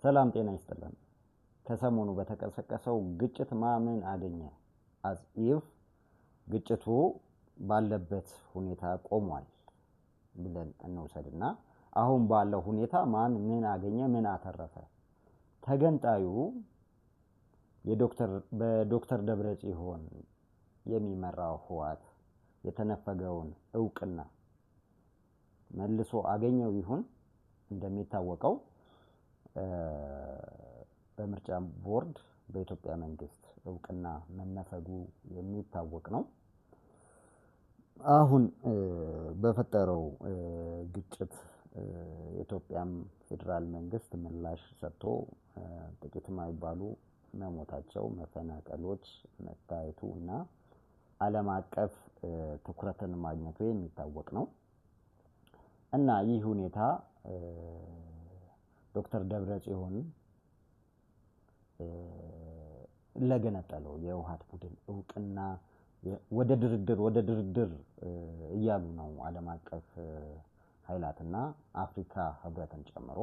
ሰላም ጤና ይስጥልን። ከሰሞኑ በተቀሰቀሰው ግጭት ማን አገኘ? As if ግጭቱ ባለበት ሁኔታ ቆሟል ብለን እንውሰድና አሁን ባለው ሁኔታ ማን ምን አገኘ፣ ምን አተረፈ? ተገንጣዩ በዶክተር ደብረጽዮን የሚመራው ህወሓት የተነፈገውን እውቅና መልሶ አገኘው ይሁን? እንደሚታወቀው በምርጫ ቦርድ በኢትዮጵያ መንግስት እውቅና መነፈጉ የሚታወቅ ነው። አሁን በፈጠረው ግጭት የኢትዮጵያም ፌዴራል መንግስት ምላሽ ሰጥቶ ጥቂት የማይባሉ መሞታቸው፣ መፈናቀሎች መታየቱ እና ዓለም አቀፍ ትኩረትን ማግኘቱ የሚታወቅ ነው። እና ይህ ሁኔታ ዶክተር ደብረጽዮን ለገነጠለው የህወሓት ቡድን እውቅና ወደ ድርድር እያሉ ነው ዓለም አቀፍ ኃይላትና አፍሪካ ህብረትን ጨምሮ።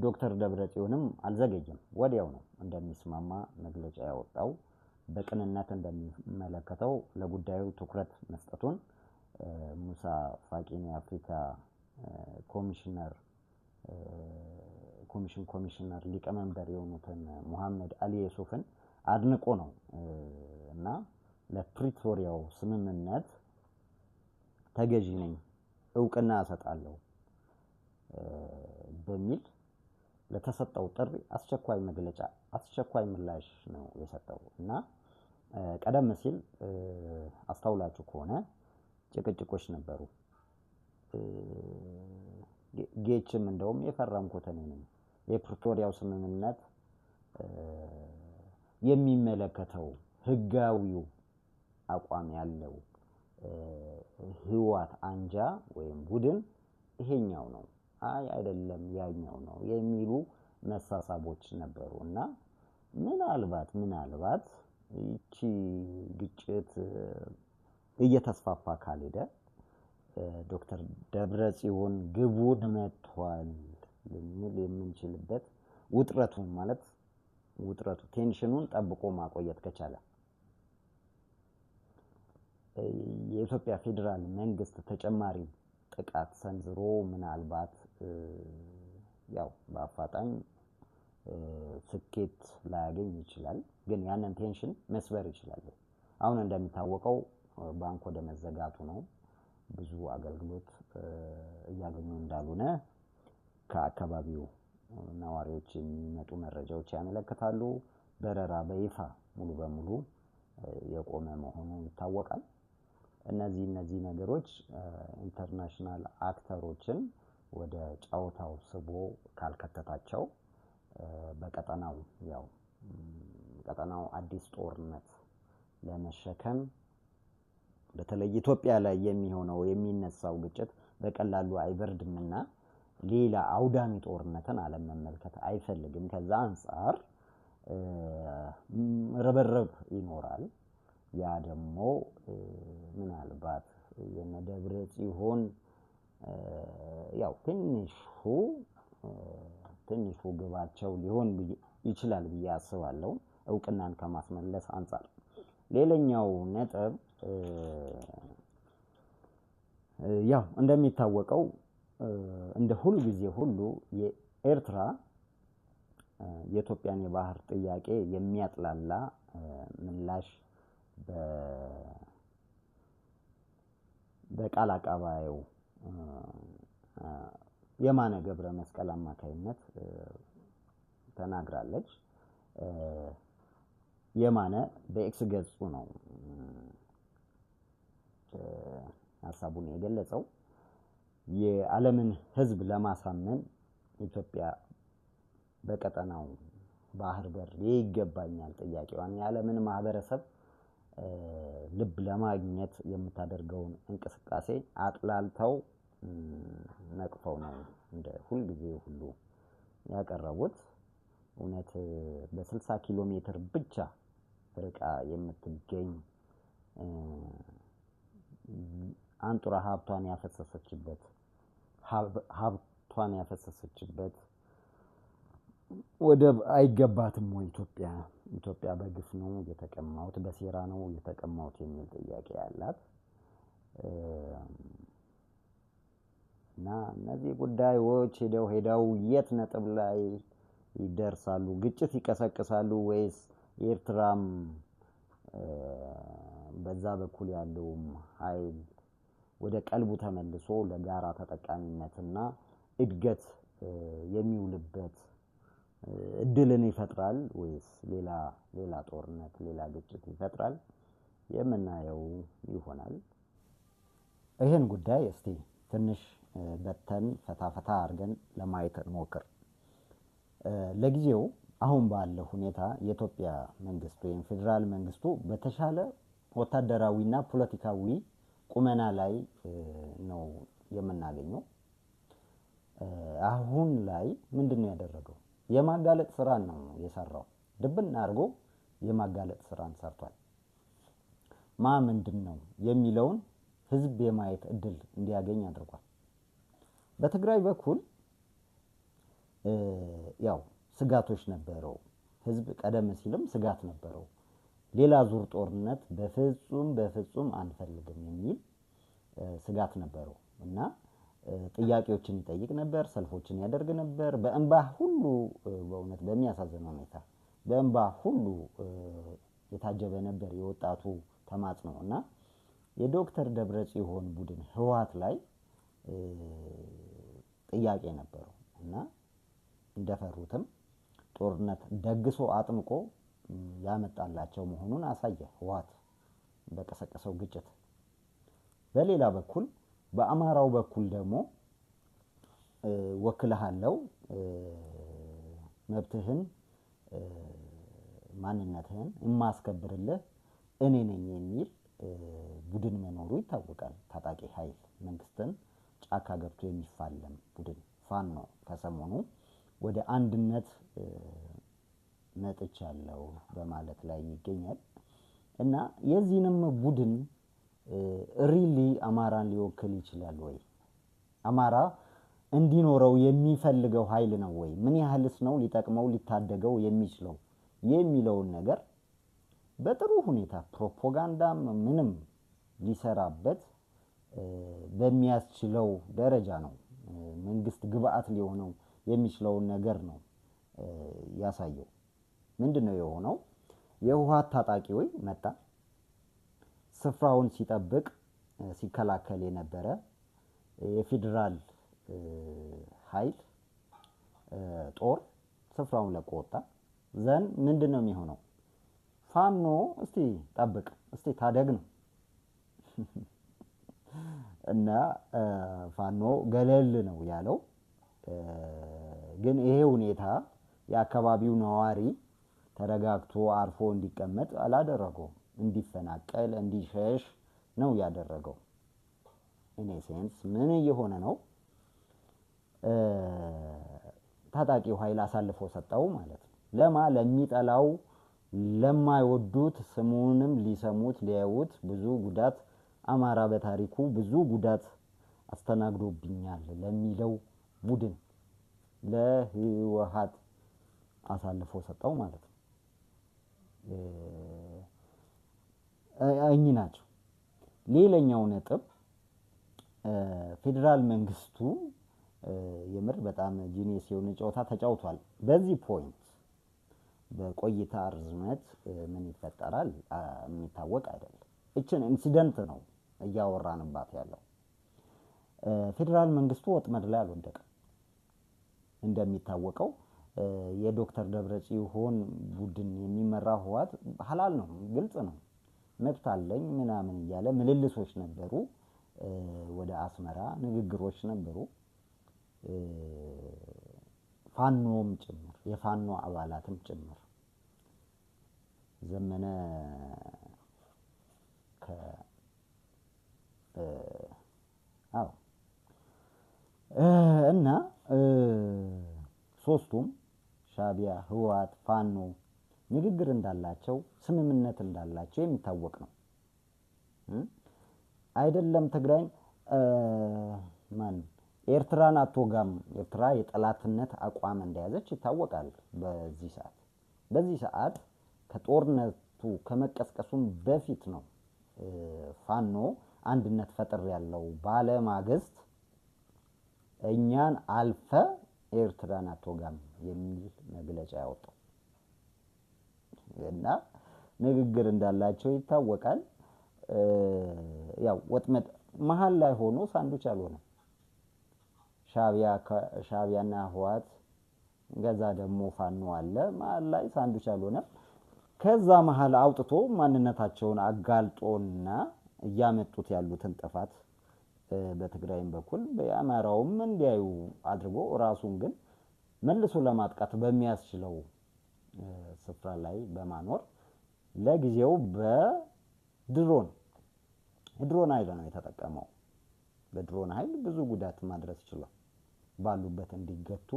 ዶክተር ደብረጽዮንም አልዘገየም፣ ወዲያው ነው እንደሚስማማ መግለጫ ያወጣው። በቅንነት እንደሚመለከተው ለጉዳዩ ትኩረት መስጠቱን ሙሳ ፋቂን የአፍሪካ ኮሚሽነር ሊቀመንበር የሆኑትን ሙሐመድ አሊ ዩሱፍን አድንቆ ነው እና ለፕሪቶሪያው ስምምነት ተገዢ ነኝ፣ እውቅና እሰጣለሁ በሚል ለተሰጠው ጥሪ አስቸኳይ መግለጫ አስቸኳይ ምላሽ ነው የሰጠው። እና ቀደም ሲል አስተውላችሁ ከሆነ ጭቅጭቆች ነበሩ። ጌችም እንደውም የፈረምኩት እኔ ነኝ፣ የፕሪቶሪያው ስምምነት የሚመለከተው ህጋዊው አቋም ያለው ህወሓት አንጃ ወይም ቡድን ይሄኛው ነው፣ አይ አይደለም ያኛው ነው የሚሉ መሳሳቦች ነበሩ። እና ምናልባት ይቺ ግጭት እየተስፋፋ ካልሄደ ዶክተር ደብረጽዮን ግቡን መቷል ልንል የምንችልበት ውጥረቱን ማለት ውጥረቱ tension ኑን ጠብቆ ማቆየት ከቻለ የኢትዮጵያ ፌዴራል መንግስት ተጨማሪ ጥቃት ሰንዝሮ ምናልባት ያው በአፋጣኝ ስኬት ላያገኝ ይችላል፣ ግን ያንን tension መስበር ይችላል። አሁን እንደሚታወቀው ባንክ ወደ መዘጋቱ ነው። ብዙ አገልግሎት እያገኙ እንዳልሆነ ከአካባቢው ነዋሪዎች የሚመጡ መረጃዎች ያመለክታሉ። በረራ በይፋ ሙሉ በሙሉ የቆመ መሆኑ ይታወቃል። እነዚህ ነገሮች international actor ኦችን ወደ ጨዋታው ስቦ ካልከተታቸው በቀጠናው ያው ቀጠናው አዲስ ጦርነት ለመሸከም በተለይ ኢትዮጵያ ላይ የሚሆነው የሚነሳው ግጭት በቀላሉ አይበርድምና ሌላ አውዳሚ ጦርነትን ዓለም መመልከት አይፈልግም። ከዛ አንፃር ርብርብ ይኖራል። ያ ደግሞ ምናልባት የነ ደብረጽዮን ያው ትንሹ ግባቸው ሊሆን ይችላል ብዬ አስባለሁ፣ እውቅናን ከማስመለስ አንፃር። ሌላኛው ነጥብ ያው እንደሚታወቀው እንደ ሁል ጊዜ ሁሉ የኤርትራ የኢትዮጵያን የባህር ጥያቄ የሚያጥላላ ምላሽ በቃል አቀባዩ የማነ ገብረ መስቀል አማካይነት ተናግራለች። የማነ በኤክስ ገጹ ነው ሀሳቡን የገለጸው። የዓለምን ሕዝብ ለማሳመን ኢትዮጵያ በቀጠናው ባህር በር ይገባኛል ጥያቄዋን የዓለምን ማህበረሰብ ልብ ለማግኘት የምታደርገውን እንቅስቃሴ አጥላልተው ነቅፈው ነው እንደ ሁልጊዜ ሁሉ ያቀረቡት። እውነት በ60 ኪሎ ሜትር ብቻ ርቃ የምትገኝ አንጡራ ሀብቷን ያፈሰሰችበት ሀብቷ አጥንቷን ያፈሰሰችበት ወደብ አይገባትም ወይ ኢትዮጵያ? ኢትዮጵያ በግፍ ነው የተቀማሁት፣ በሴራ ነው የተቀማሁት የሚል ጥያቄ ያላት እና እነዚህ ጉዳዮች ሄደው ሄደው የት ነጥብ ላይ ይደርሳሉ? ግጭት ይቀሰቅሳሉ ወይስ የኤርትራም በዛ በኩል ያለውም ኃይል ወደ ቀልቡ ተመልሶ ለጋራ ተጠቃሚነትና እድገት የሚውልበት እድልን ይፈጥራል ወይስ ሌላ ሌላ ጦርነት፣ ሌላ ግጭት ይፈጥራል? የምናየው ይሆናል። ይህን ጉዳይ እስቲ ትንሽ በተን ፈታ ፈታ አድርገን ለማየት እንሞክር። ለጊዜው አሁን ባለው ሁኔታ የኢትዮጵያ መንግስት ወይም ፌዴራል መንግስቱ በተሻለ ወታደራዊና ፖለቲካዊ ቁመና ላይ ነው የምናገኘው። አሁን ላይ ምንድን ነው ያደረገው? የማጋለጥ ስራን ነው የሰራው። ድብን አድርጎ የማጋለጥ ስራን ሰርቷል። ማ ምንድን ነው የሚለውን ህዝብ የማየት እድል እንዲያገኝ አድርጓል። በትግራይ በኩል ያው ስጋቶች ነበረው። ህዝብ ቀደም ሲልም ስጋት ነበረው። ሌላ ዙር ጦርነት በፍጹም በፍጹም አንፈልግም የሚል ስጋት ነበረው እና ጥያቄዎችን ይጠይቅ ነበር፣ ሰልፎችን ያደርግ ነበር። በእንባ ሁሉ፣ በእውነት በሚያሳዝን ሁኔታ በእንባ ሁሉ የታጀበ ነበር የወጣቱ ተማጽኖ እና የዶክተር ደብረጽዮን ቡድን ህወሓት ላይ ጥያቄ ነበረው እና እንደፈሩትም ጦርነት ደግሶ አጥምቆ ያመጣላቸው መሆኑን አሳየ ህወሓት በቀሰቀሰው ግጭት። በሌላ በኩል በአማራው በኩል ደግሞ ወክልሃለው፣ መብትህን ማንነትህን የማስከብርልህ እኔ ነኝ የሚል ቡድን መኖሩ ይታወቃል። ታጣቂ ኃይል መንግስትን ጫካ ገብቶ የሚፋለም ቡድን ፋኖ ከሰሞኑ ወደ አንድነት መጥቻለሁ በማለት ላይ ይገኛል። እና የዚህንም ቡድን really አማራን ሊወክል ይችላል ወይ? አማራ እንዲኖረው የሚፈልገው ኃይል ነው ወይ? ምን ያህልስ ነው ሊጠቅመው ሊታደገው የሚችለው የሚለውን ነገር በጥሩ ሁኔታ ፕሮፓጋንዳም ምንም ሊሰራበት በሚያስችለው ደረጃ ነው መንግስት ግብአት ሊሆነው የሚችለውን ነገር ነው ያሳየው። ምንድነው የሆነው? የህወሓት ታጣቂዎች መጣ፣ ስፍራውን ሲጠብቅ ሲከላከል የነበረ የፌዴራል ኃይል ጦር ስፍራውን ለቆ ወጣ። ዘን ምንድነው የሚሆነው? ፋኖ እስቲ ጠብቅ፣ እስቲ ታደግ ነው እና ፋኖ ገለል ነው ያለው። ግን ይሄ ሁኔታ የአካባቢው ነዋሪ ተረጋግቶ አርፎ እንዲቀመጥ አላደረገውም። እንዲፈናቀል እንዲሸሽ ነው ያደረገው። In a sense ምን እየሆነ ነው? ታጣቂው ኃይል አሳልፎ ሰጠው ማለት ነው። ለማ ለሚጠላው ለማይወዱት ስሙንም ሊሰሙት ሊያዩት ብዙ ጉዳት አማራ በታሪኩ ብዙ ጉዳት አስተናግዶብኛል ለሚለው ቡድን ለህወሓት አሳልፎ ሰጠው ማለት ነው። እኚህ ናቸው። ሌላኛው ነጥብ ፌዴራል መንግስቱ የምር በጣም genius የሆነ ጨዋታ ተጫውቷል። በዚህ point በቆይታ ርዝመት ምን ይፈጠራል የሚታወቅ አይደለም። እችን incident ነው እያወራንባት ያለው። ፌዴራል መንግስቱ ወጥመድ ላይ አልወደቀም። እንደሚታወቀው የዶክተር ደብረጽዮን ቡድን የሚመራ ህወሓት ሐላል ነው፣ ግልጽ ነው፣ መብት አለኝ ምናምን እያለ ምልልሶች ነበሩ፣ ወደ አስመራ ንግግሮች ነበሩ። ፋኖም ጭምር የፋኖ አባላትም ጭምር ዘመነ አዎ እና ሶስቱም ሻዕቢያ፣ ህወሓት፣ ፋኖ ንግግር እንዳላቸው ስምምነት እንዳላቸው የሚታወቅ ነው። አይደለም ትግራይን ማን ኤርትራን አትወጋም፣ ኤርትራ የጠላትነት አቋም እንደያዘች ይታወቃል። በዚህ ሰዓት ከጦርነቱ ከመቀስቀሱም በፊት ነው ፋኖ አንድነት ፈጥር ያለው ባለ ማግስት እኛን አልፈ ኤርትራን አትወጋም የሚል መግለጫ ያወጣው እና ንግግር እንዳላቸው ይታወቃል። ያው ወጥመድ መሀል ላይ ሆኖ ሳንዱች አልሆነም። ሻዕቢያና ህወሓት ገዛ ደግሞ ፋኖ አለ መሀል ላይ፣ ሳንዱች አልሆነም። ከዛ መሀል አውጥቶ ማንነታቸውን አጋልጦና እያመጡት ያሉትን ጥፋት በትግራይም በኩል በአማራውም እንዲያዩ አድርጎ ራሱን ግን መልሶ ለማጥቃት በሚያስችለው ስፍራ ላይ በማኖር ለጊዜው በድሮን፣ የድሮን ኃይል ነው የተጠቀመው። በድሮን ኃይል ብዙ ጉዳት ማድረስ ችሏል። ባሉበት እንዲገቱ፣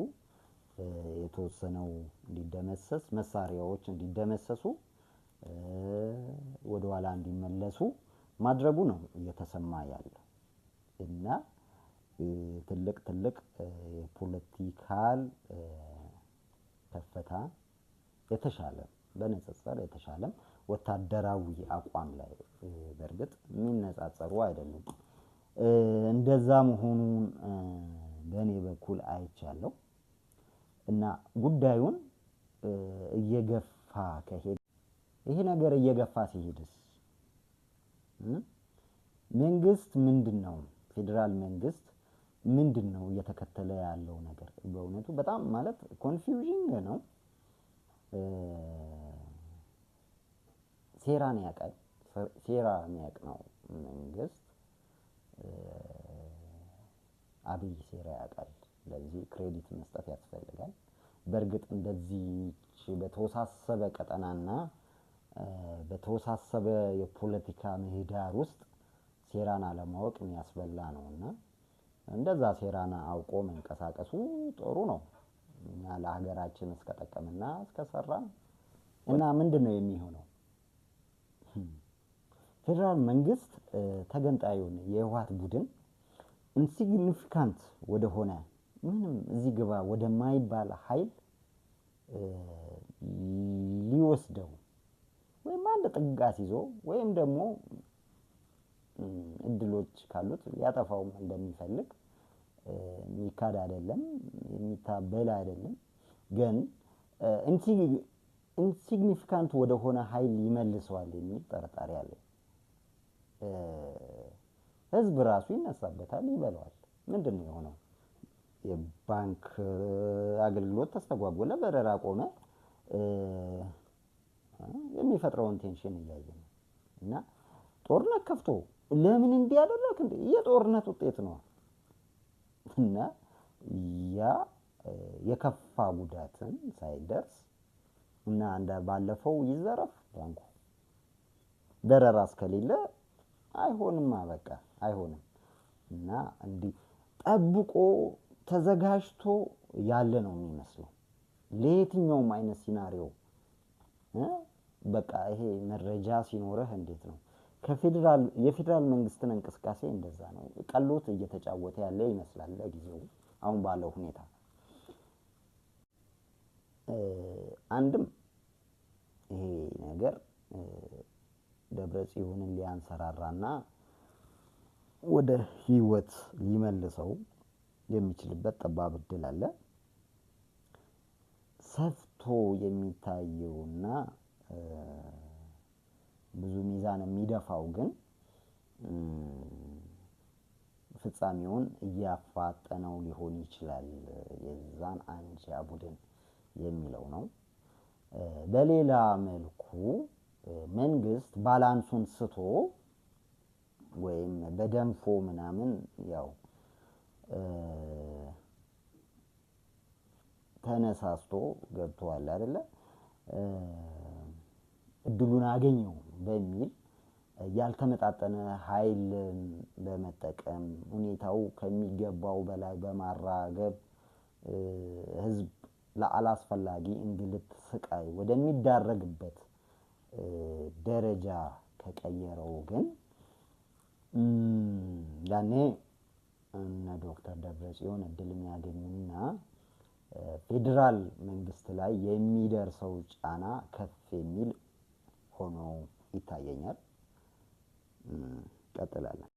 የተወሰነው እንዲደመሰስ፣ መሳሪያዎች እንዲደመሰሱ፣ ወደኋላ እንዲመለሱ ማድረጉ ነው እየተሰማ ያለው እና ትልቅ ትልቅ የ political ከፍታ የተሻለ፣ በንጽጽር የተሻለም ወታደራዊ አቋም ላይ፣ በእርግጥ የሚነጻጸሩ አይደሉም። እንደዛ መሆኑን በእኔ በኩል አይቻለሁ እና ጉዳዩን እየገፋ ከሄደ፣ ይሄ ነገር እየገፋ ሲሄድስ መንግስት ምንድን ነው፣ ፌዴራል መንግስት ምንድን ነው እየተከተለ ያለው ነገር? በእውነቱ በጣም ማለት confusing ነው። ሴራን ያውቃል። ሴራ የሚያውቅ ነው መንግስት። አብይ ሴራ ያውቃል። ለዚህ credit መስጠት ያስፈልጋል። በእርግጥ እንደዚህ በተወሳሰበ ቀጠናና በተወሳሰበ የፖለቲካ ምህዳር ውስጥ ሴራን አለማወቅ የሚያስበላ ነው እና እንደዛ ሴራን አውቆ መንቀሳቀሱ ጥሩ ነው። እኛ ለሀገራችን እስከጠቀምና እስከሰራን እና ምንድን ነው የሚሆነው? ፌዴራል መንግስት ተገንጣዩን የህወሓት ቡድን insignificant ወደሆነ፣ ምንም እዚህ ግባ ወደማይባል ኃይል ሊወስደው ወይም አንድ ጥግ አስይዞ ወይም ደግሞ እድሎች ካሉት ሊያጠፋውም እንደሚፈልግ የሚካድ አይደለም፣ የሚታበል አይደለም። ግን insignificant ወደሆነ ኃይል ይመልሰዋል የሚል ጥርጣሬ አለኝ። ህዝብ ራሱ ይነሳበታል፣ ይበለዋል። ምንድን ነው የሆነው? የባንክ አገልግሎት ተስተጓጎለ፣ በረራ ቆመ። የሚፈጥረውን tension እያየ ነው እና ጦርነት ከፍቶ ለምን እንዲህ ያደረክ እንዴ? የጦርነት ውጤት ነው እና ያ የከፋ ጉዳትን ሳይደርስ እና እንደ ባለፈው ይዘረፍ ባንኩ፣ በረራ እስከሌለ አይሆንማ፣ በቃ አይሆንም። እና እንዲህ ጠብቆ ተዘጋጅቶ ያለ ነው የሚመስለው ለየትኛውም አይነት scenario። በቃ ይሄ መረጃ ሲኖርህ እንዴት ነው ከፌዴራል የፌዴራል መንግስትን እንቅስቃሴ እንደዛ ነው ቀሎት እየተጫወተ ያለ ይመስላል ለጊዜው አሁን ባለው ሁኔታ። አንድም ይሄ ነገር ደብረ ጽዮንን ሊያንሰራራና ወደ ህይወት ሊመልሰው የሚችልበት ጠባብ እድል አለ። ሰፍቶ የሚታየውና ብዙ ሚዛን የሚደፋው ግን ፍጻሜውን እያፋጠነው ሊሆን ይችላል የዛን አንጃ ቡድን የሚለው ነው። በሌላ መልኩ መንግስት balance ኡን ስቶ ወይም በደንፎ ምናምን ያው ተነሳስቶ ገብተዋል አይደለ? እድሉን አገኘው በሚል ያልተመጣጠነ ኃይል በመጠቀም፣ ሁኔታው ከሚገባው በላይ በማራገብ፣ ህዝብ ለአላስፈላጊ እንግልት፣ ስቃይ ወደሚዳረግበት ደረጃ ከቀየረው ግን ያኔ እነ ዶክተር ደብረጽዮን እድል የሚያገኙና ፌዴራል መንግስት ላይ የሚደርሰው ጫና ከፍ የሚል ሆኖ ይታየኛል። ቀጥላለን።